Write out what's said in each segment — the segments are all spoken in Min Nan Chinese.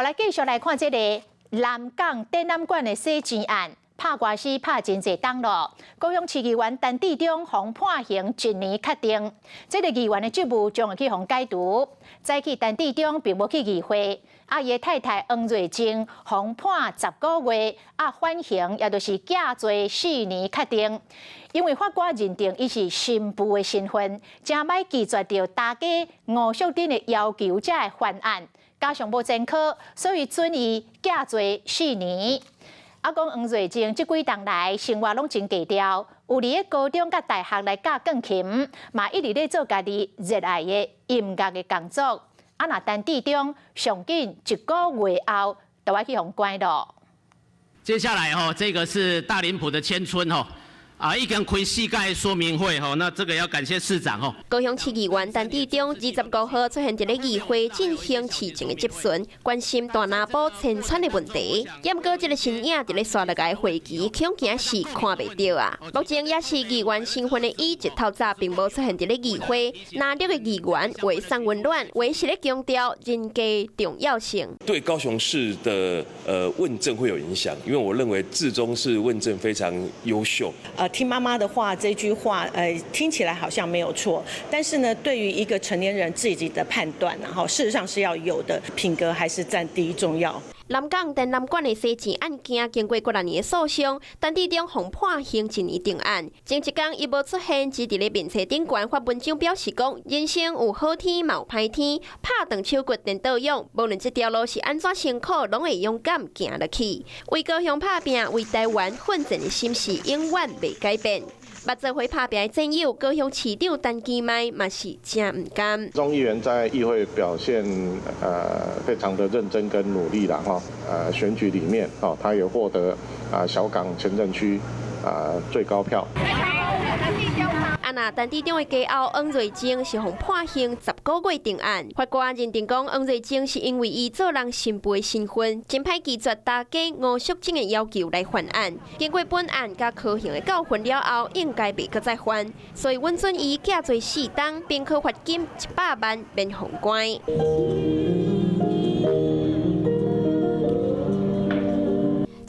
來繼續來看這个南港展覽館的洗錢案，拍官司拍真濟冬咯。高雄市議員陳致中予判刑一年確定，這个議員的職務將會去予解除。早起陳致中並無去議會，啊，伊的太太黃瑞貞予判10個月，啊，緩刑也就是減罪4年確定。因為法官認定伊是新婦的身份，誠歹拒絕著大家吳淑珍的要求，才會翻案。加上無前科，所以准伊減罪四年。啊，講黃瑞貞這幾冬來生活攏真低調，有佇咧高中佮大學來教鋼琴，嘛一直咧做家己熱愛的音樂的工作。啊，若陳致中上緊一個月後，就愛去予關囉。接下來吼，這個是大林埔的遷村吼。啊，已經開四屆說明會吼，那這個要感謝市長吼。高雄市議員陳致中25號出現佇咧議會進行市政的質詢，關心大南埔遷村的問題。毋過這个身影佇咧紲落來會期，恐驚是看袂著啊。目前也是議員身份的伊，一透早並無出現佇咧議會。藍綠的議員話送溫暖，話是咧強調人格重要性。對高雄市的問政會有影響，因為我認為致中是問政非常優秀。聽媽媽的話，這句話，聽起來好像沒有錯，但是呢，對於一個成年人自己的判斷，然後事實上是要有的，品格還是佔第一重要。南港展覽館的洗錢案件經過幾若年的訴訟，陳致中予判刑一年定案。前一工伊無出現，只佇咧面冊頂懸發文章表示講，人生有好天嘛有歹天，拍斷手骨顛倒勇，無論這條路是按怎辛苦，攏會勇敢行落去。為高雄拍拚，為台灣奮戰的心是永遠袂改變。捌做伙拍拚的戰友，高雄市長陳其邁嘛是誠毋甘。鍾議員在議會表現非常的認真跟努力啦，哈，選舉裡面，哦，他也獲得啊小港前鎮區啊最高票。啊，若陳致中的家後黃瑞貞是予判刑10個月定案，法官認定講黃瑞貞是因為伊做人新婦的身份，真歹拒絕大家吳淑珍的要求來翻案。經過本案佮科刑的教訓了後，應該袂閣再犯，所以允准伊減罪4冬，並可罰金100萬免予關。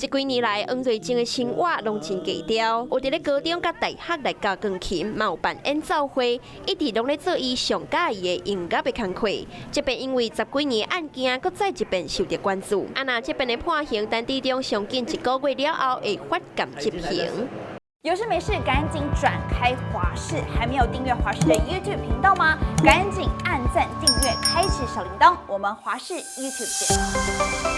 這幾年來，黃瑞貞的生活攏真低調，有佇咧高中佮大學來教鋼琴，嘛有辦演奏會，一直攏咧做伊上佮意的音樂的工課。這擺因為十幾年案件，閣再一遍受著關注。啊，若這擺的判刑，陳致中上緊一個月了後會發監執行。有事沒事趕緊轉開華視，還沒有訂閱華視的 YouTube 頻道嗎？趕緊按讚訂閱，開啟小鈴鐺。我們華視 YouTube 見。